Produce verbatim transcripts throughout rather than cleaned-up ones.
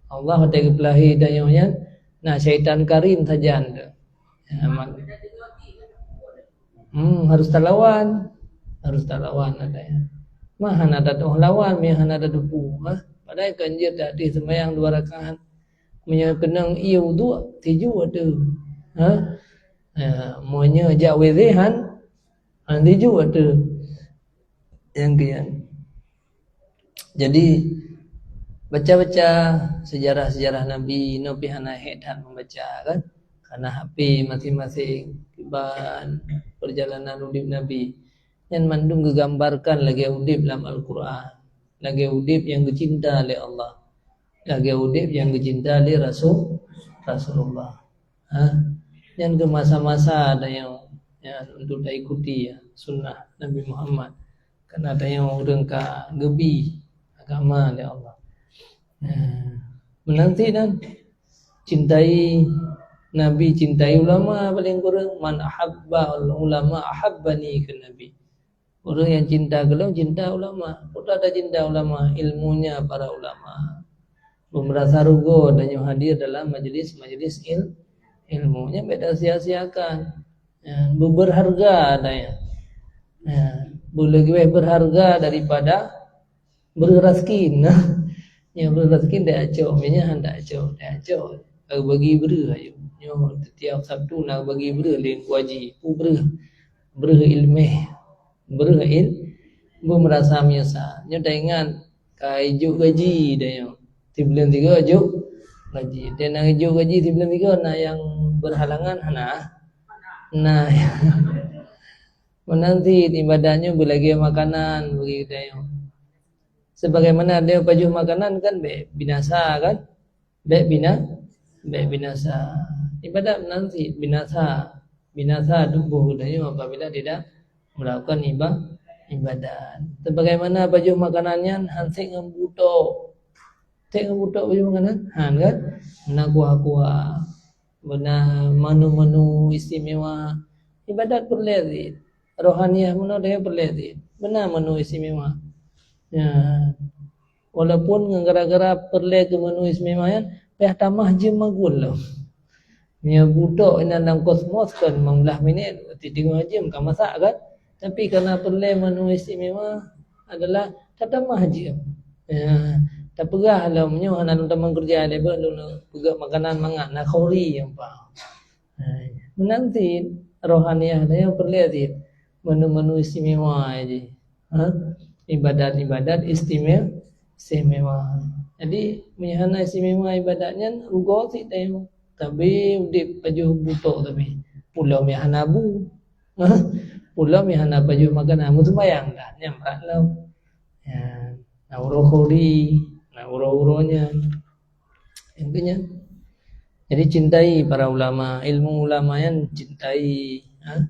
Allah watèe geupeulahé tanyoe nyan na syaitan karin sajan teuh. Ya, mak- Hmm, harus talawan. Harus talawan ada ya. Mah hana tatu'oh lawan, meuhana tatupu, ha? Padahai kan jeuet that deh seumayang dua rakaat. Meunyoe keunong ié uduk, tiju ateuh. Ha? Ya, meunyoe jak W C han, han tiju ateuh. Nyang keu nyan. Jadi, baca-baca sejarah-sejarah Nabi, nyoe pih hana hék that membaca kan. Karena H P masing-masing, kiban perjalanan udép Nabi. Nyan mandum geugambarkan lagèe udép lam Al-Quran. Lagèe udép nyang geucinta lé Allah. Lagèe udép nyang geucinta lé Rasul, Rasulullah. Ha? Nyan keuh masa-masa tanyoe, ya, untuk taikuti, ya, sunnah Nabi Muhammad. Karena tanyoe ureueng ka geubi agama lé Allah. Ya. Meunan cit nyan, cintai Nabi, cintai ulama paléng kureueng. "Man ahabba ulama ahabbani," kheun Nabi. Ureueng nyang cinta keu lôn, cinta ulama. Peue tacinta ulama? Ilmunya para ulama. Beumeurasa rugoe tanyoe hadir dalam majlis-majlis il-, ilmu. Nyan bèk tasia-siakan. Ya, beuharga tanyoe. Ya, beuleubèh berharga daripada breuh raseuki. Nyang breuh raseuki ndak acok, meunyoe han acok, ndak acok. Ka bagi breuh ayo. Nyoe tiep Sabtu na bagi breuh lé Teungku Haji. Peue breuh? Breuh ileumèe. Breuh il-, beumeurasa meunyeusal. Nyoe taingat ka ijok gaji tanyoe. Sibuleuen sigoe jok gaji. Dan nyang ijok gaji sibuleuen sigoe na nyang berhalangan hana? Na. Meunan cit ibadat nyoe beulagèe makanan bagi geutanyoe. Sebagaimana tanyoe pajoh makanan kan bèk binasa kan? Bèk bina-, bèk binasa. Ibadat meunan cit binasa. Binasa tuboh geutanyoe apabila tidak melakukan iba-, ibadat. Sebagaimana pajoh makanan nyan han sép ngon butôk. Sép ngon butôk pajoh makanan? Han kan? Na kuah-kuah. Beuna menu-menu istimewa. Ibadat peureulèe cit. Rohaniah meunoe tanyoe peureulèe cit. Beuna menu istimewa. Ya. Walaupun ngon gara-gara peureulèe keu menu istimewa nyan, payah tamah jeuem maguen lom. Meunyoe butôk inan lam kosmos kan limong blah minèt, teungoh jeuem ka masak kan? Tapi karena peureulèe menu istimewa adalah tatamah jeuem. Ya, tapeugah lom nyoe hana lôn tamong keureuja lé beuh lôn peugöt makanan mangat na khori nyang pa. Ha, meunan cit rohaniah tanyoe peureulèe cit menu-menu istimewa jih. Ha? Ibadat-ibadat istime-, istimewa. Jadi, meunyoe hana istimewa ibadat nyan, rugoe cit tanyoe. Tapi udép pajoh butôk tapi. Pulom nyang hana bu. Pulom nyang hana pajoh makanan. Meuseumayang dah, nyan brat lom. Ya, na uroe khori, na uroe-uroe nyan. Intinya, jadi cintai para ulama, ilmu ulama nyan cintai, ha?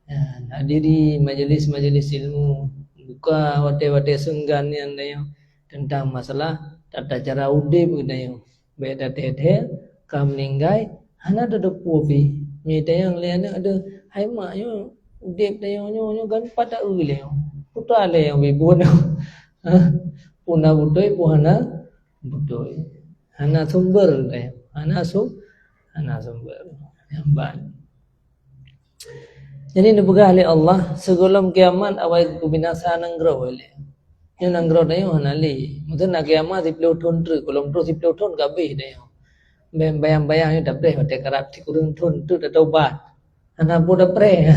Ya, hadiri majelis-majelis ilmu, buka watèe-watèe seunggan nyan tanyoe tentang masalah tata cara udép geutanyoe. Bèk tathèe-thèe ka meuninggai hana tateupeue pih. Meunyoe tanyong lé aneuk, "Adoh, hai mak, nyoe udép tanyoe nyoe, nyoe gan pat taeu lé nyoe? Peue lé nyang bibun nyoe?" Peue na beutôi, peue hana beutôi. Hana sumber, eh. Hana sum-, hana sumber. Nyang ban. Jadi, neupeugah lé Allah, sigohlom kiamat awai geupeu binasa nanggroe lé. Nyoe nanggroe tanyoe hana lé. Mungken na kiamat siplôh thon treuk, gohlom troh siplôh thon ka abéh tanyoe. Bèk bayang-bayang nyoe tapreh watèe karab sikureueng thon treuk tatobat. Hana peue tapreh.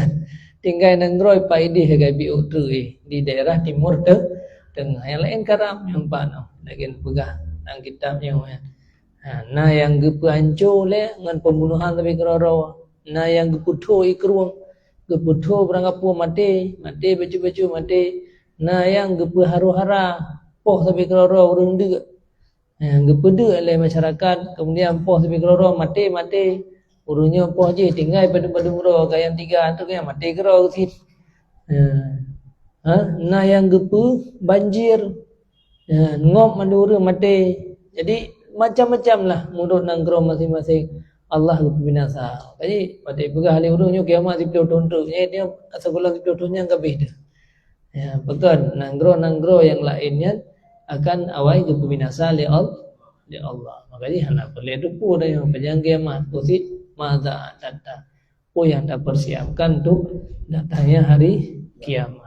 Tinggai nanggroe pat idéh lagèe biôh treuk di daerah Timur Te-, Teungoh. Nyang laén karab nyang pat nyoe. Lagèe neupeugah lam kitab nyoe, ya. Ha, na nyang geupeuhanco lé ngon pembunuhan sabe keudroe-droe. Na nyang geupeutho ié krueng, geupeutho barangkapeue maté, maté bacut-bacut maté. Na nyang geupeuharo-hara, poh sabe keudroe-droe ureueng deuk. Ha, geupeudeuk lé masyarakat, kemudian poh sabe keudroe-droe maté, maté. Ureueng nyoe poh jih tinggai padum-padum droe, ka nyang tiga tu nyang maté keudroe cit. Ha. Ha, na nyang geupeu banjir. Ya, ngop mandum ureueng maté. Jadi, macam-macam lah menurut nanggroe masing-masing Allah geupeu binasa. Jadi, watèe peugah lé ureueng nyoe kiamat siplôh thon treuk, nyan dia asa gohlom siplôh thon nyan ka abéh dah. Ya, pakon nanggroe-nanggroe nyang laén nyan akan awai geupeu binasa lé Al-, di Allah. Maka jih hana peureulée teupeue tanyoe pajan kiamat, peue cit, madza a'dadta, peue nyang tapersiapkan untuk datangnya hari kiamat.